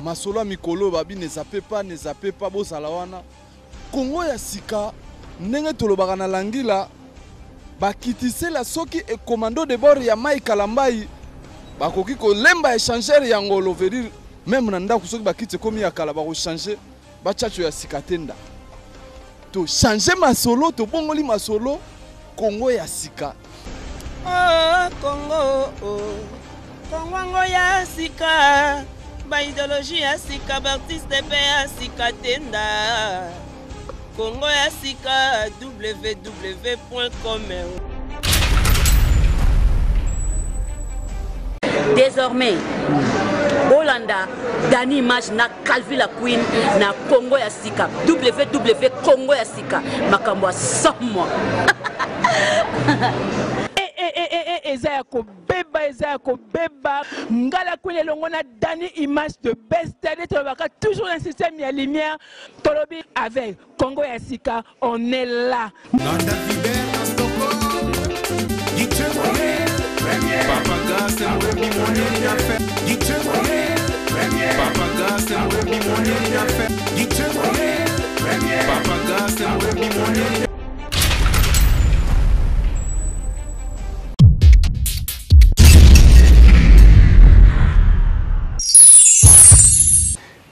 Masolo ya mikolo babi ne zappe pas, ne zappe pas, bozala wana. Congo ya sika ndenge tolobaka na langila bakitisela soki e commando de bord ya Mike Kalambayi bakoki kolemba échangeur ya ngolo veut dire même na ndako soki bakiti ekomi ya kala bakochanger bachacho ya sika te nda to changer masolo tobongoli masolo Congo ya sika. Oh, Congo, oh. Congo yango ya sika ba ideologie ya sika ba artiste mpe ya sika tenda Congo ya sika www.com. Désormais, bolanda Dani Image na Calvi la Queen na Congo ya sika www Congo ya sika makambo ya somo. Eh, eh, eh, eh, eh, eza ya kobeba eza ya kobeba ngala Queen elongo na Dani Image de best nde tolobaka toujours na système ya lumière tolobi avec Congo ya sika on est là.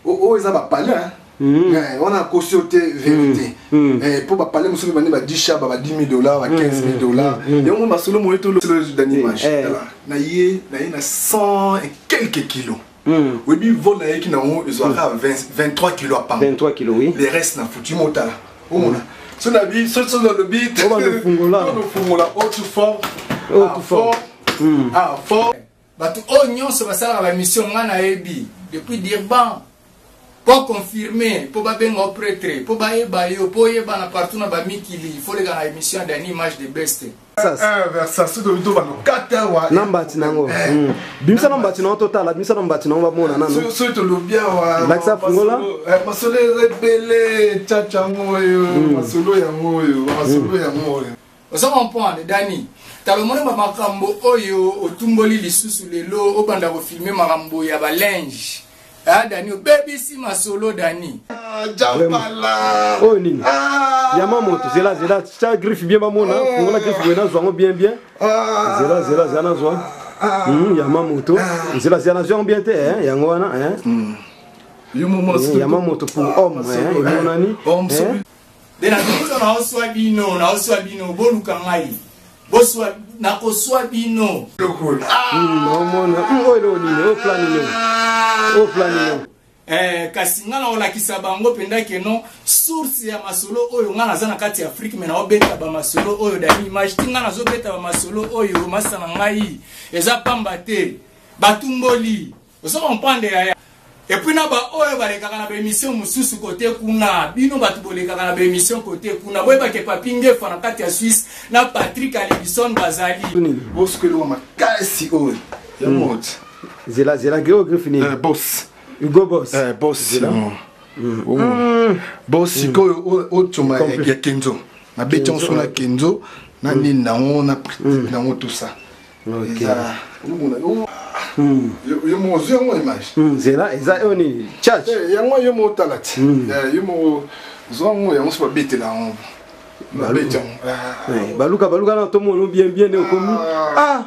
Oyo eza ba palais hein. Eh, wana akosi yo te vérité. Eh, mpo ba palais mosusu bande ba 10 chaba ba 10 000 dollars ba 15 000 dollars yango masolo moye to dani image tala na ye na ye na 100 et quelques kilos. Oyebi vol nayeki nango ezwaka 23 kilos à pamba. 23 kilos, oui. Le reste na futi motala omona so na bi so so nalobi obandofungola ofungola oh too fort. Oh, Ah, too fort. fort. Ah fort. Bato oyo nyonso basalaka ba mission nga nayebi depuis Durban po confirmer po babenga yo prêtre po bayeba yo po oyebana partout na ba mikili il faut leka na émission ya Dani Image de Best. Versace to to bano kata wa na mbati nango. Bimisa na mbati nango totala, bimisa na mbati nango bamona nano. So to lobi awa. Lakisa fungola. Masolo ebele chacha yango oyo, masolo yango oyo, masolo yango oyo. Ozo comprendre Dani? Tala omoni ba makambo oyo otumboli lisusu lelo obanda ko filmer makambo ya ba linge. Ah Dani obebisi masolo Dani. Ah, Jambala. Oyo nini? Ah. Yama moto, zela zela, tia griffe bien bamona, fungola griffe boye nazwa yango bien bien. Ah. Zela zela zela nazwa. Yama moto. Zela zela nazwa yango bien te, hein, yango wana, hein. Yo momo Yama moto pour homme, hein, emonani. Homme, Hein. Nde na biso naoswa bino, naoswa bino, boluka ngai. Boswa, nakoswa bino. Naomona. Oyo eloko nini? Oyo plan nini? Oyo plan nini? Kasi nga naolakisa bango mpenza ke non, source ya masolo oyo nga naza na kati ya Afrique, mais naobeta ba masolo oyo Dani Image ti nga nazobeta ba masolo oyo masa na ngai eza pamba te. Batumboli. Ozo comprendre yaya? Et puis na ba oyo balekaka na ba émission mosusu kote kuna, bino bato bolekaka na ba émission kote kuna, boyeba ke Papi Ngefa na kati ya Suisse na Patrick Alibison bazali. Boss kwelo wa makasi oyo ya moto. Zela zela geo griffe nini? Boss. Hugo Boss. Boss. Zela. Boss sikoyo otoma ya Kenzo. Na beti yango so na Kenzo na nini nango na nango tout ça. Ok. Eza, omona, oh. Yo moko ozwi yango image. Zela eza oyo nini? Church. Yango yo moko otala ti. Yo moko zwa yango, yango so babetela yango. Babeti yango. Baluka, baluka na tomono bien bien ne okomi. Ah.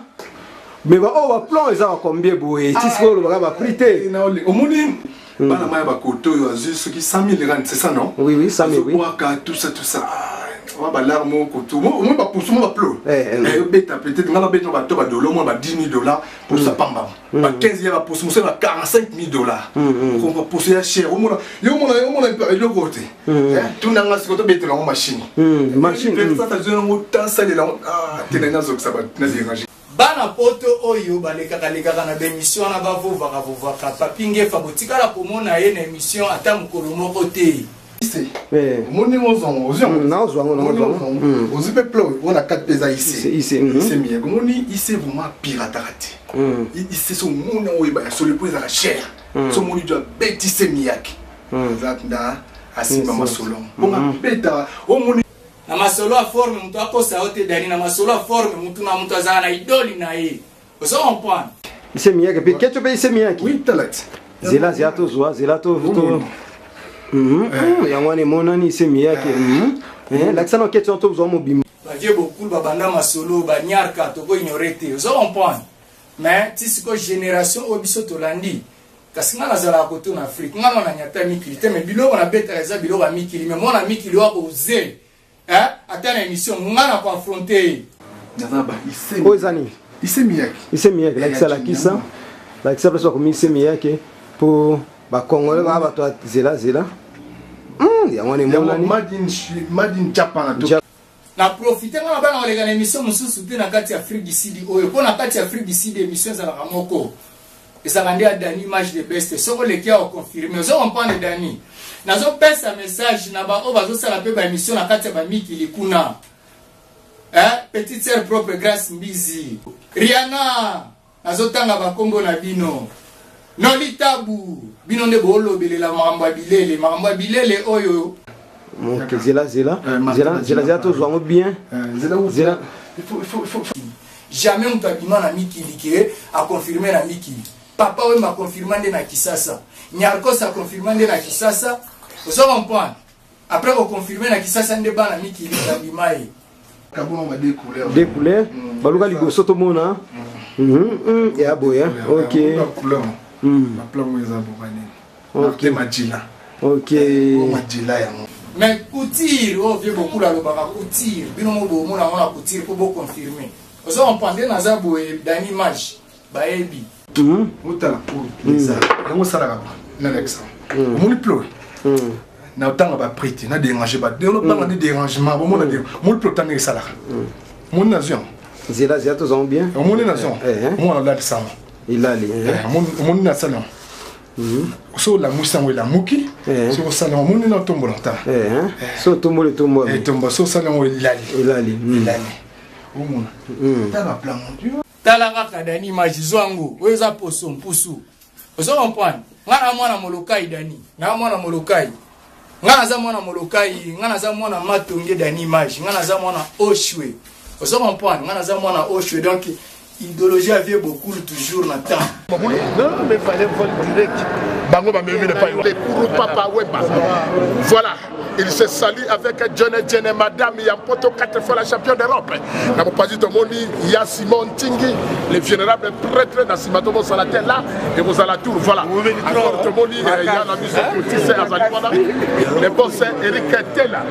Mais ba oh ba plan eza ba combien boye? Ti sikoyo olobaka ba prix te. Omoni bana maya ba koto oyo azwi soki 100 000 rand, c'est ça non? Oui, oui, 100 000, oui. Azobwaka tout ça, tout ça. Ah, wa ba larme au koto. Moi, moi, ba pousse, moi, ba pleu. Obeta, peut-être, nga ba beta, ba to, ba dolo, moi, ba 10 000 dollars pour ça pamba. Ba 15 ya ba pousse, moi, ba 45 000 dollars. On va pousser ya cher. Omona, yo mona, yo mona, eloko te. Tout nanga sikoto betela ngo machine. Machine, Pe ça, ça, zo, ngo, ta, ça, lela, ngo, ah, te na zo, ça va, na déranger. Bana poto oyo balekaka lekaka na ba émission wana bavovaka vovaka. Papi Ngefa botikala komona ye na émission ata mokolo moko te. Ise. Omoni ngo zongo, ozwi yango. Na ozwa yango, na Omoni ozwa ngo yango. zongo. Ozwi pe plan, oyo na 4 pe eza ise. Ise, ise, Ise miye. Omoni ise vraiment pirataka te. Ise so omoni yango oyeba ya solo po ezalaka cher. So omoni jo abeti ise miyake. Eza nda asimba masolo. Bonga beta, omoni na masolo ya forme moto akosa yo te Dani, na masolo ya forme moto na moto azala na idole na ye. Ozo comprendre? Ise miyake pe ketchup pe ise miyake. Oui, tala ti. Zela zela tozwa zela to to yango wana emonani ise miyake. Lakisa na keti wana tozwa mobimba. Bavie bokulu babanda masolo banyarka toko ignore te, ozo comprendre? Mais ti sikoyo génération oyo biso tolandi, kasi ngai nazalaka koto na Afrique, ngai na nyata mikili te, mais biloko nabetaka eza biloko ya mikili. Mais mwana mikili oyo akoze ata na émission, ngai na koaffronte ye. Oyo eza nini? Ise miyake. Ise miyake, lakisa lakisa lakisa place bakomi ise miyake mpo bakongole baa bato ya zela zela. Yango wana emonani. Made in Japan. Na profite nga na bana koleka na émission mosusu te na kati ya Afrique du Sud oyo, mpo na kati ya Afrique du Sud émission ezalaka moko, ezalaka nde ya Dani Image de Best. Soki oleki ya oconfirme, ozo comprendre? Dani nazopesa message na baoyo bazosala mpe baémission na kati ya bamikili kuna, eh? Petite sœur propre Grâce Mbizi, Riana, nazotanga bakombo na bino, Nolitabu, bino nde boolobelela makambo ya bilele, makambo ya bilele oyo. Ok, zela zela zela zela zela, tozwa yango bien. Zela. Jamais moto abima na mikili ke aconfirme na mikili. Papa Wemba aconfirma nde na Kisasa, Nyarkos aconfirma nde na Kisasa, ozo comprendre? Après koconfirme na Kisasa nde bana mikili bandima ye. Deux couleurs baluka liboso tomona ya boye. Ok. Ok, majila. Ok. Majila yango. Mais couture oyo vie bokula alobaka couture, bino mo bomona yango na couture mpo boconfirme, ozo comprendre? Naza boye, Dani Image bayebi. Otala oyo eza yango osalaka nalakisa, omoni plo na otanga baprix te, na dérange batanga nde dérangement. Bomona, omoni plo otanga esalaka, omoni nazwi yango. Zela zela, tozango bien. Omoni nazwi yango, omona olalisa yango. Elali. Omoni nasala yango, so olamusi yango elamuki. Soki osala yango, omoni na otombola, tala. So otombola, etombola. Etombola, so osala yango elali. Elali. Elali, omona, tala plan. Tala kaka Dani Image, zwa yango, oyo eza poso mpusu, ozo comprendre? Nga na mwana Molokai, Dani na mwana Molokai, nga naza mwana Molokai, nga naza mwana Matonge. Dani Image, nga naza mwana Oshwe, ozo comprendre? Nga naza mwana Oshwe, donc idéologie ya vie bokulu toujours na temps. Non, mais fallait vol direct. Bango bamemi le pai. Pour Papa Wemba. Voilà. Il se salue avec John Etienne, Madame Yampoto, quatre fois la championne d'Europe. Na mopanzi tomoni ya Simon Tingi, le vénérable prêtre na sima tomo salate là et vous à la tour. Voilà. Encore tomoni ya na biso Kotise azali wana. Le boss Eric Tela.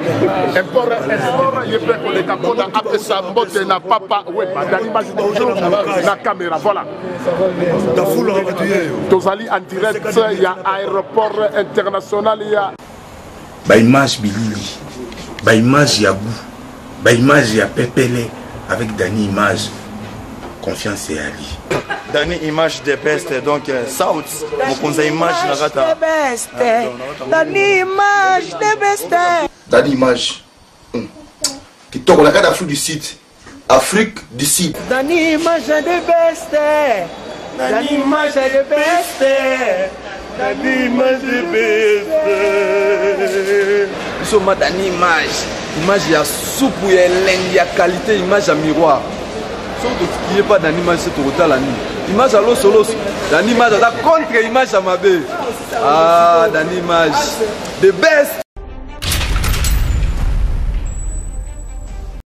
Import export ye pe koleka mpona apesa mbote na Papa Wemba. Dani bonjour na caméra. Voilà. Tozali en direct ya aéroport international ya Baimage bilili, baimage ya goût, baimage ya pepele avec Dani Image, confiance eyali. Dani Image de Best, donc South mokonzi ya image na kata. Best, Dani Image de Best. Dani Image kitoko na kati Afrique du Sud, Afrique du Sud. Dani Image de Best, Dani Image de Best, Dani Image de Best. Biso ma Dani Image, image ya supu ya elengi ya qualité, image ya miroir. Soki totikiye pa Dani Image se tokotala nini? Image ya losoloso. Dani Image aza contre image ya mabe. Ah, Dani Image the best.